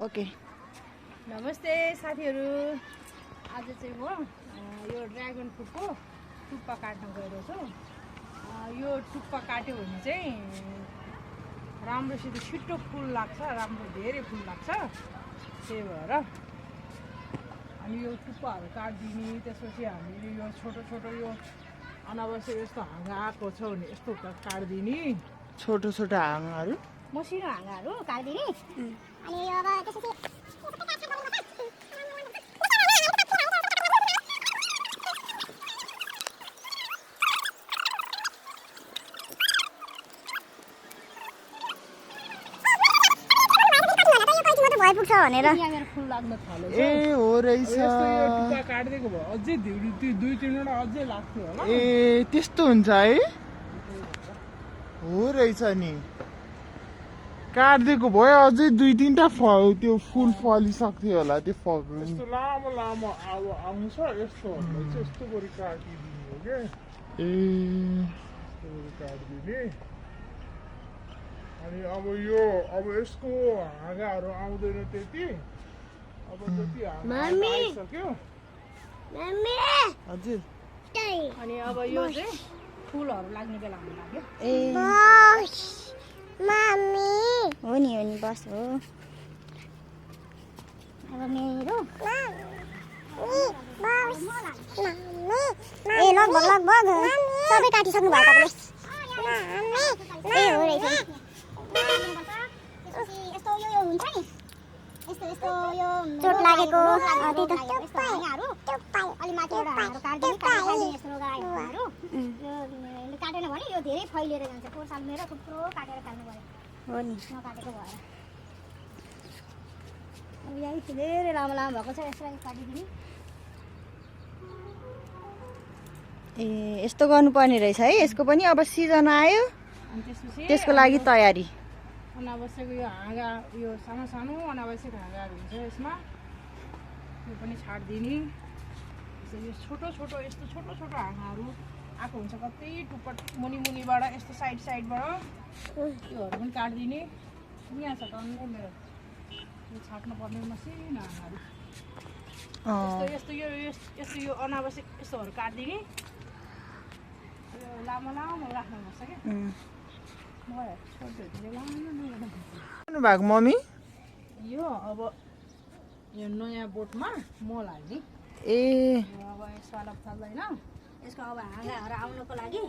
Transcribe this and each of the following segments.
Okay नमस्ते साथीहरू। आज चाहिँ म यो ड्रागन फ्रुटको टुप्पा काट्न गइरहेको छु। यो टुप्पा काट्यो भने चाहिँ राम्रोसित छिट्टो फुल लाग्छ, राम्रो धेरै फुल लाग्छ। त्यही भएर अनि यो टुप्पाहरू काटिदिने, त्यसपछि हामीले यो छोटो छोटो यो अनावश्यक यस्तो हाँगा आएको छ भने यस्तो काटिदिने, छोटो छोटो हाँगाहरू मसिनो हाँगाहरू काटिदिने। अनि यो अब त्यसपछि भइपुग्छ भनेर यहाँ फुल लाग्न थाल्यो। ए हो रहेछ यस्तो यो टुप्पा काटिदिएको भए अझै दुई तिनवटा अझै लाग्थ्यो होला। ए त्यस्तो हुन्छ है हो रहेछ नि काटिदिएको भयो अझै दुई तिनवटा त्यो फुल फलिसक्थ्यो होला त्यो यस्तो लामो लामो अब आउँछ यस्तो भन्दा चाहिँ यस्तो गरी काटिदिने हो क्या ए यस्तो गरी काटिदिने। अनि अब यसको हाँगाहरू आउँदैन त्यति। अब जति हाँगा आइसक्यो हजुर अनि अब यो चाहिँ फुलहरू लाग्ने बेलामा लाग्यो। ए हो नि बस हो। अब मेरो ए लगभग सबै काटिसक्नु भयो तपाईँले। ए हो रहेछ यस्तो यो हुन्छ नि यस्तो यो चोट लागेको त्यही त अलि माथि एउटा हाँगाहरू काटिदिने यस्तो हाँगाहरू यो काटेन भने यो धेरै फैलिएर जान्छ। पोहोर साल मेरो थुप्रो काटेर फाल्नु पर्यो हो नि नकाटेको भएर। अब यही धेरै लामो लामो भएको छ यसलाई काटिदिने। ए यस्तो गर्नुपर्ने रहेछ है यसको पनि अब सिजन आयो अनि त्यसपछि त्यसको लागि तयारी। अनावश्यक यो हाँगा यो सानो सानो अनावश्यक हाँगाहरू हुन्छ यसमा, यो पनि छाडिदिने। यो छोटो छोटो यस्तो छोटो छोटो हाँगाहरू आएको हुन्छ कति टुप्पा मुनिबाट यस्तो साइडबाट त्योहरू पनि काटिदिने। यहाँ छ टन्नै मेरो यो छाट्नु पर्ने मसिनो हाँगाहरू यस्तो यस्तो यो अनावश्यक यस्तोहरू काटिदिने। यो लामो लामो राख्नुपर्छ क्या भएको मम्मी यो अब यो नयाँ बोटमा मल हाल्ने। ए अब यसवाला फल्दैन यसको अब हाँगाहरू आउनुको लागि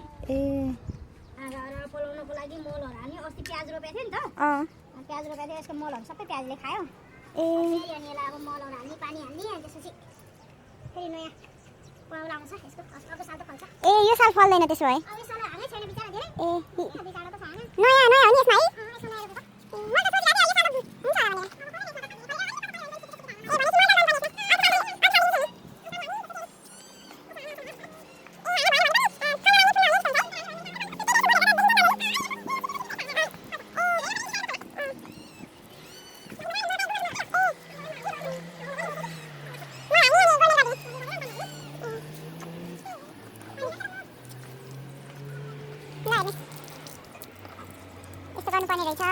हाँगाहरू पलाउनुको लागि मलहरू हाल्ने। अस्ति प्याज रोपेको थियो नि त प्याज रोपेको थियो यसको मलहरू सबै प्याजले खायो। अनि यसलाई अब मलहरू हाल्ने पानी हाल्ने अनि त्यसपछि फेरि नयाँ पलाउनु आउँछ यसको अर्को साल त फल्छ। ए यो साल फल्दैन त्यसो भए अब यो साल हाल्नै छैन बिचरा धेरै ए बिचरा त छैन नयाँ नयाँ हो नि यसमा है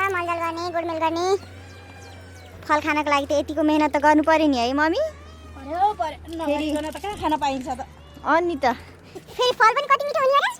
मलजल गर्ने गोडमेल गर्ने फल खानको लागि त यतिको मेहनत त गर्नु पर्यो नि है मम्मी। पर्यो नगरिकन त कहाँ खान पाइन्छ त। अनि त फेरि फल पनि कति मिठो हुने होला।